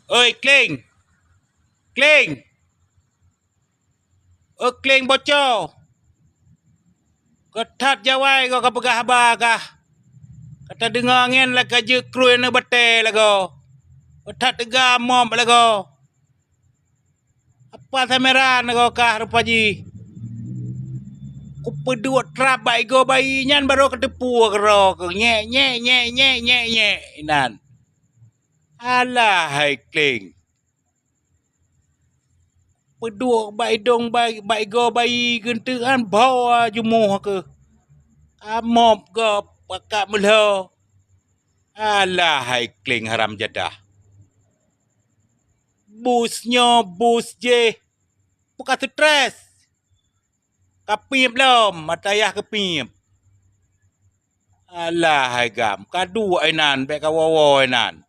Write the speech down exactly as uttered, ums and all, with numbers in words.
Oi, Kling! Kling! Oi, Kling boco! Keu that jawai goe kapeugah haba kah. Ka tadeungoe angén lagée jeuet krui aneuëk batée lagoe. Keu that teuga mop lagoe. Apa sameran lagoe kah rupa jih? Kupeuduek trap bak igoe bayi nyan barô kateupeue keudroe keuh nyek, nyek, nyek, nyek, nyek, nyek inan. Alah hai Kling! Peuduek bak idong bai-, bak igoe bayi geunteuk nyan bawa jumuh keuh. Amop gob pakat meulho. Alah hai Kling haram jadah! Bus nyoe bus jih, peu ka stres. Ka piep lom, mata yah keupiep. Alah hai gam, ka duek inan, bék ka woe-woe inan.